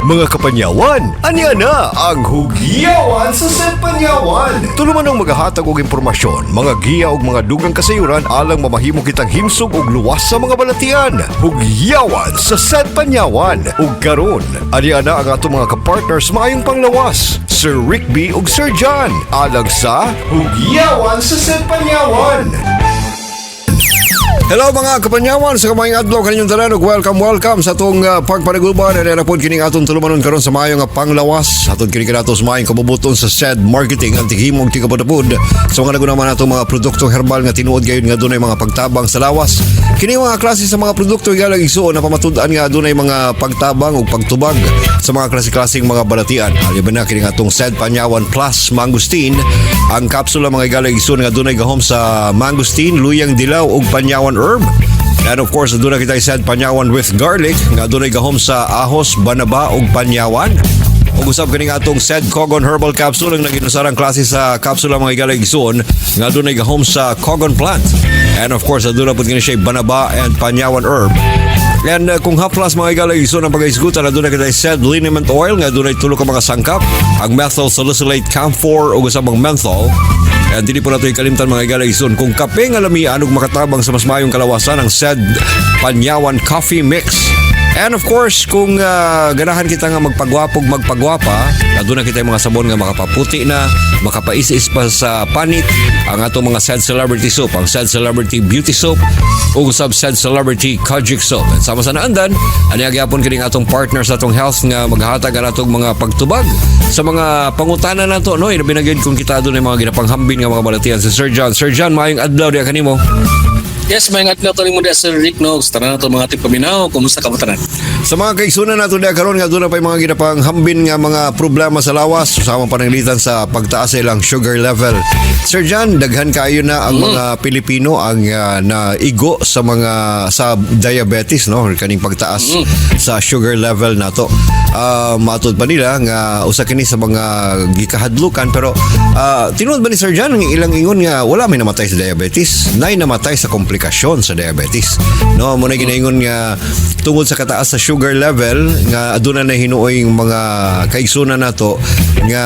Mga kapanyawan, ania na ang Hugyawan sa Panyawan. Tulumanong magahatag og impormasyon, mga giya ug mga dugang kasayuran alang mamahimo kitang himsog ug luwas sa mga balatian. Hugyawan sa Panyawan. Ug karon, ania na ang atong mga kapartners maayong panglawas, Sir Rick B ug Sir John, alang sa Hugyawan sa Panyawan. Hello, mga kapanyawan, sa kamayong adlaw kaninyong tanan ug welcome, welcome sa atong pagpanagulban. Na pod kining atong tulumanon karon sa maayo nga panglawas. Atong kini kanato sa maayong kabubuton sa SED Marketing, ang tighimong tigapudapud sa mga nagunaman atong mga produktong herbal nga tinuod gayud nga dunay mga pagtabang sa lawas. Kini mga klase sa mga produkto, higala igsuon, na pamatud-an nga adunay mga pagtabang ug pagtubag sa mga klase-klaseng mga balatian. Aliban na kining atong SED Panyawan Plus Mangosteen, ang kapsula, mga higala igsuon, nga dunay gahom sa mangosteen, luyang dilaw ug panyawan herb. And of course, doon na kita SED Panyawan with garlic nga dunay gahom sa ahos, banaba ug panyawan. Ug usab kaning atong SED Kogon Herbal Capsule, ang naginusarang klase sa kapsula, mga higala igsuon, nga dunay gahom sa Kogon plant. And of course, aduna pud kini siya banaba and panyawan herb. And kung haplas, mga higala igsuon, ang pagahisgutan, aduna kita SED liniment oil nga dunay tulo ka mga sangkap, ang methyl salicylate, camphor ug usab ang menthol. And dili po nato ikalimtan, mga higala igsuon, kung kape nga lamian ug makatabang sa mas mayong kalawasan, ang SED Panyawan Coffee Mix. And of course, kung ganahan kita nga magpagwapog magpagwapa, aduna kita mga sabon nga makapaputi na, makapais-is pa sa panit, ang atong mga SED Celebrity Soap, ang SED Celebrity Beauty Soap, ug sub SED Celebrity Kojic Soap. And sama sa naandan, ani gyapon kining atong partner sa atong health nga maghatag ang atong mga pagtubag sa mga pangutana nato, no? Ilabi na gyud kung kita adunay mga ginapanghambin nga mga balatian, si Sir John. Sir John, maayong adlaw diha kanimo. Yes, may adlaw kanimo diha, Sir Rick, no. Sa tanan nato mga tigpaminaw, kumusta ka tanan? Sa mga kaigsunan nato diha karon nga aduna pay mga ginapanghambin nga mga problema sa lawas, sama pananglitan sa pagtaas sa ilang sugar level. Sir John, daghan kayo na ang mga Pilipino ang naigo sa mga sa diabetes, no, kaning pagtaas sa sugar level nato. Matud pa nila nga usa kini sa mga gikahadlukan, pero tinuod ba ni Sir John ang ilang ingon nga wala may namatay sa diabetes, nay namatay sa komplikasyon sa diabetes, no? Mo na ginaingon nga tungod sa kataas sa sugar level nga aduna na hinuoy mga kaigsunan nato nga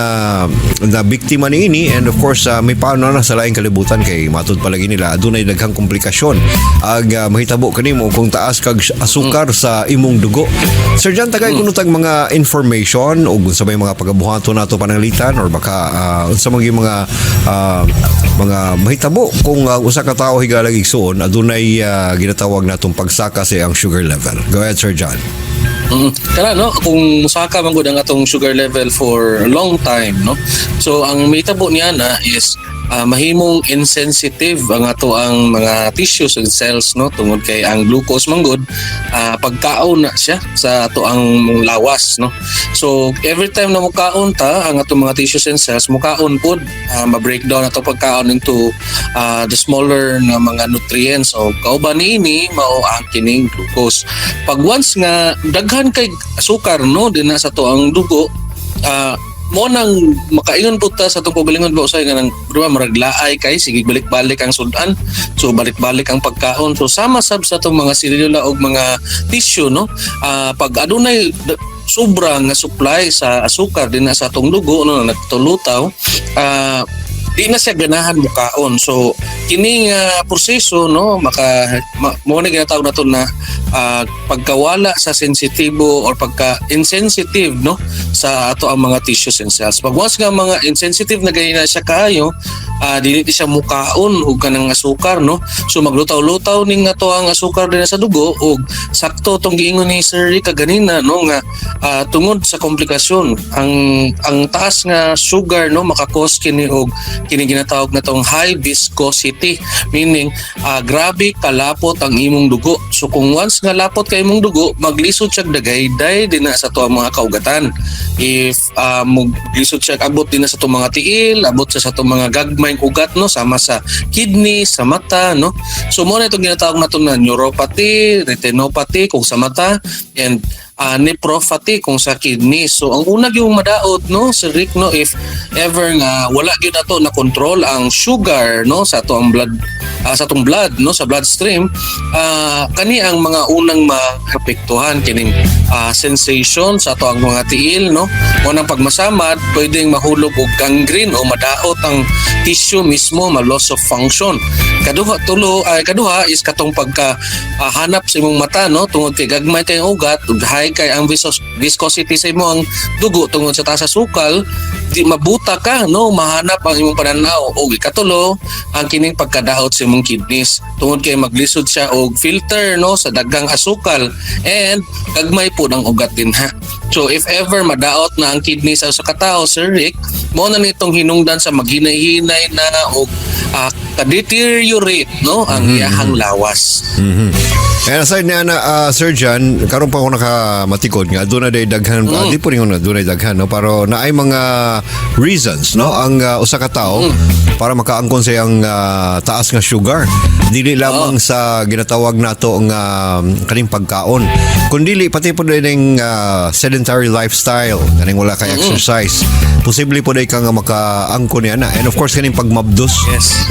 na biktima niini. And of course, may paano na sa laing kalibutan kay matud palagi nila adunay daghang komplikasyon ag mahitabo kanimo kung taas kag asukar sa imong dugo. Sir John, tagay kuno tag mga information ug unsa may mga pagabuhaton nato pananglitan or baka unsa man gyud mga mahitabo kung usa ka tawo, higala igsuon, adunay ginatawag natong pagsaka sa iyang sugar level? Go ahead, Sir John. Kana, no, kung musaka man gud ang atong sugar level for a long time, no. So ang mahitabo niya na is mahimong insensitive ang ato ang mga tissues and cells, no, tungod kay ang glucose man gud pagkaon na siya sa ato ang lawas, no. So every time na mukaon ta, ang atong mga tissues and cells mukaon pud, ma-breakdown ato pagkaon into the smaller nga mga nutrients, o kauban niini mao ang kining glucose. Pag once nga daghan kay asukar, no, dinha sa ato ang dugo, mo nang makaingon pud ta sa atong kaugalingon ba usay nga nang di ba murag laay kay sige balik-balik ang sudan, so balik-balik ang pagkaon. So sama sab sa atong mga selula og mga tissue, no, pag adunay sobra nga supply sa asukar dinha sa atong dugo, no, nagtulutaw, di na siya ganahan mukaon. So kini nga proseso, no, mao na ginatawag nato na pagkawala sa sensitibo or pagka insensitive, no, sa ato ang mga tissues and cells. Pag once nga mga insensitive na gani na siya kaayo, dili di siya mukaon og kanang asukar, no. So maglutaw-lutaw ning ato ang asukar din sa dugo ug sakto tong giingon ni Sir Rick kaganina, no, nga tungod sa komplikasyon ang taas nga sugar, no, maka-cause kini og kini ginatawag na tong high viscosity, meaning grabe kalapot ang imong dugo. So kung once nga lapot kay imong dugo, maglisod siya dagayday dinha sa ato ang mga kaugatan. If maglisod siya abot din na sa atong mga tiil, abot siya sa atong mga gagmayng ugat, no, sama sa kidney, sa mata, no. So mo na itong ginatawag nato na neuropathy, retinopathy kung sa mata and nephropathy kung sa kidney. So ang una yung madaot, no, Sir Rick, no, if ever nga wala gyud nato na control ang sugar, no, sa ato ang blood. sa atong blood, no, sa bloodstream, kani ang mga unang maapektuhan, kining sensation sa ato ang mga tiil, no. Unang pagmasamad, pwedeng mahulog og gangrene o madaot ang tissue mismo, ma loss of function. Kaduha, tulo ay kaduha is katong pagka hanap sa imong mata, no, tungod kay gagmay kay ugat ug high kay ang viscosity sa imong dugo tungod sa taas sa sukal, di mabuta ka, no, mahanap ang imong pananaw. Ug ikatulo, ang kining pagkadaot sa imong kidneys tungod kay maglisod siya og filter, no, sa daghang asukal and gagmay po ng ugat din ha. So if ever madaot na ang kidney sa usa ka tawo, Sir Rick, mao na nitong hinungdan sa maghinay-hinay na og ka-deteriorate, no, ang iyahang lawas. And aside niya na, Sir John, karon pa ako nakamatikod nga doon na day daghan, di po rin na doon ay daghan, no, pero naay mga reasons, no, ang usa ka tawo para makaangkon sa iyang taas nga sugar. Dili lamang sa ginatawag nato nga kaning pagkaon, kundili pati po din sedentary lifestyle, kaning wala kay exercise. Posible po day ka nga makaangkon niya na. And of course, kaning pagmabdos,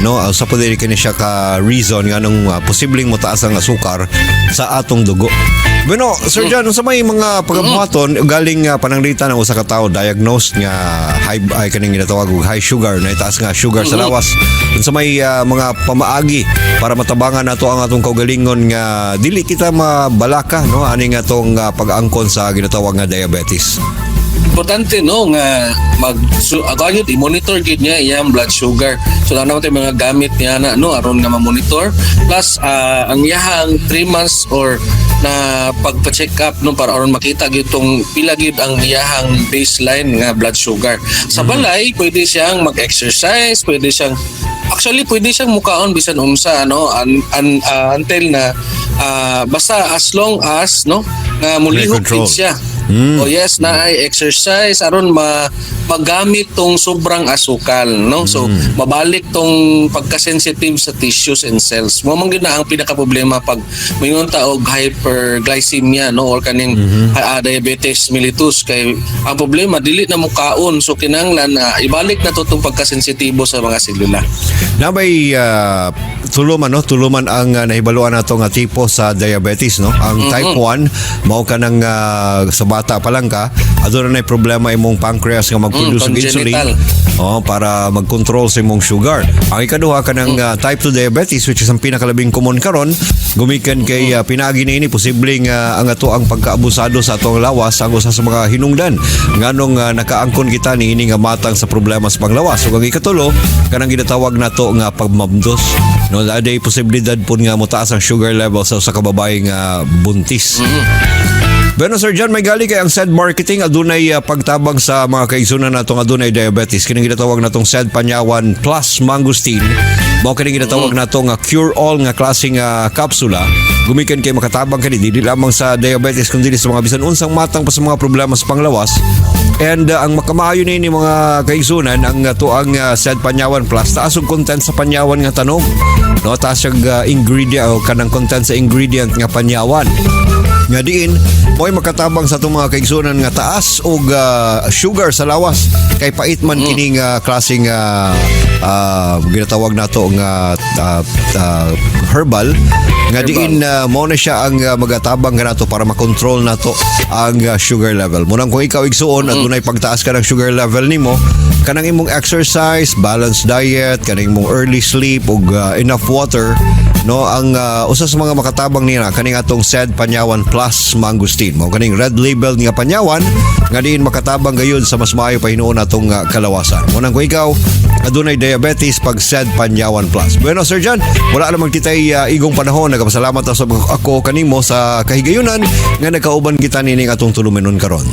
no, sa po dili kini siya ka reason nga nung posibleng motaas ang asukar sa atong dugo. Bueno, Sir John, sa may mga pagabuhaton galing pananglitan ang usa ka tawo diagnosed nga high, ay kaning ginatawag og high sugar, na itaas nga sugar sa lawas. Unsa may mga pamaagi para matabangan nato ang atong kaugalingon nga dili kita mabalaka, no, ani nga atong pag-angkon sa ginatawag nga diabetes? Importante, no, nga mag so, ako gyud i-monitor gyud niya iyang blood sugar. So naa naman mga gamit niya na, no, aron nga ma-monitor, plus ang iyahang 3 months or na pagpa-check up, no, para aron makita gyud tong pila gyud ang iyahang baseline nga blood sugar. Sa balay, pwede siyang mag-exercise, pwede siyang, actually, pwede siyang mukaon bisan unsa, ano, until na basta as long as, no, nga mulihok control. din siya. Oh yes, na ay exercise aron ma magamit tong sobrang asukal, no? So mabalik tong pagka-sensitive sa tissues and cells. Mo man gyud na ang pinaka problema pag moingon ta og hyperglycemia, no, or kaning diabetes mellitus, kay ang problema dili na mukaon, so kinahanglan na ibalik na to tong pagkasensitibo sa mga selula. Na may tuluman, no, tuluman ang nahibaluan nato nga tipo sa diabetes, no. Ang type 1 mao ka nang sa bata pa lang ka aduna na problema imong pancreas nga mag-produce og insulin Congenital. oh, para mag-control sa imong sugar. Ang ikaduha kanang type 2 diabetes, which is ang pinakalabing common karon, gumikan kay pinaagi niini posibleng ang ato ang pagkaabusado sa atong lawas ang usa sa mga hinungdan nganong nakaangkon kita niini nga matang sa problema sa panglawas. Ug ang ikatulo kanang ginatawag nato nga pagmabdos, no, aday posibilidad pud nga motaas ang sugar level sa usa ka babae nga buntis. Bueno, Sir John, may gali kay ang SED Marketing adunay pagtabang sa mga kaigsunan nato nga adunay diabetes. Kining ginatawag natong SED Panyawan Plus Mangosteen. Mao kining ginatawag nato nga cure all nga klase nga kapsula. Gumikan kay makatabang kani dili lamang sa diabetes kundi sa mga bisan unsang matang pa sa mga problema sa panglawas. And ang makamaayo ni mga kaigsunan, ang atoang SED Panyawan Plus, taas og content sa panyawan nga tanom. No, taas og ingredient o kanang content sa ingredient nga panyawan nga diin mo'y makatabang sa atong mga kaigsunan nga taas og sugar sa lawas, kay pait man kining klaseng ginatawag nato nga herbal nga Herbal. Diin mao na siya ang magatabang kanato para makontrol nato ang sugar level. Munang kung ikaw, igsuon, at dunay pagtaas ka ng sugar level nimo, kanang imong exercise, balanced diet, kanang imong early sleep ug enough water, no, ang usa sa mga makatabang niya kaning atong SED Panyawan Plus Mangosteen. Mao kaning red label nga panyawan nga diin makatabang gayud sa mas maayo pa hinuon atong kalawasan. Munang kung ikaw adunay diabetes, pag SED Panyawan Plus. Bueno, Sir John, wala naman kitay igong panahon. Nagapasalamat sa ako kanimo sa kahigayunan nga nagkauban kita nining atong tulumanon karon.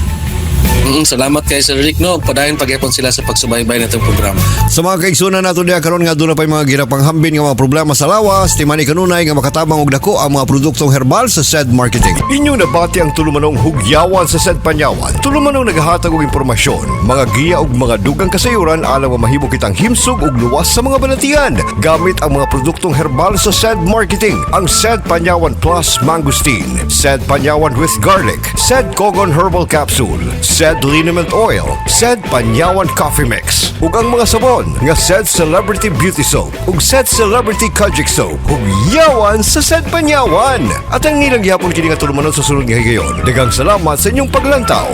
Salamat kay Sir Rick, no. Padayon pagyapon sila sa pagsubaybay natong programa. Sa mga kaigsunan nato diha karon nga aduna pay mga ginapanghambin nga mga problema sa lawas, timani kanunay nga makatabang og dako ang mga produktong herbal sa SED Marketing. Inyong nabati ang tulumanong hugyawan sa SED Panyawan. Tulumanong naghahatag og impormasyon, mga giya ug mga dugang kasayuran alang mahimo kitang himsog ug luwas sa mga balatian gamit ang mga produktong herbal sa SED Marketing. Ang SED Panyawan Plus Mangosteen, SED Panyawan with Garlic, SED Kogon Herbal Capsule, SED Said Liniment Oil, Said Panyawan Coffee Mix, ug ang mga sabon nga Said Celebrity Beauty Soap ug Said Celebrity Kojic Soap, ug yawan sa Said Panyawan. At ang nilang gihapon kini nga tulumanon sa sulod nga higayon. Daghang salamat sa inyong paglantaw.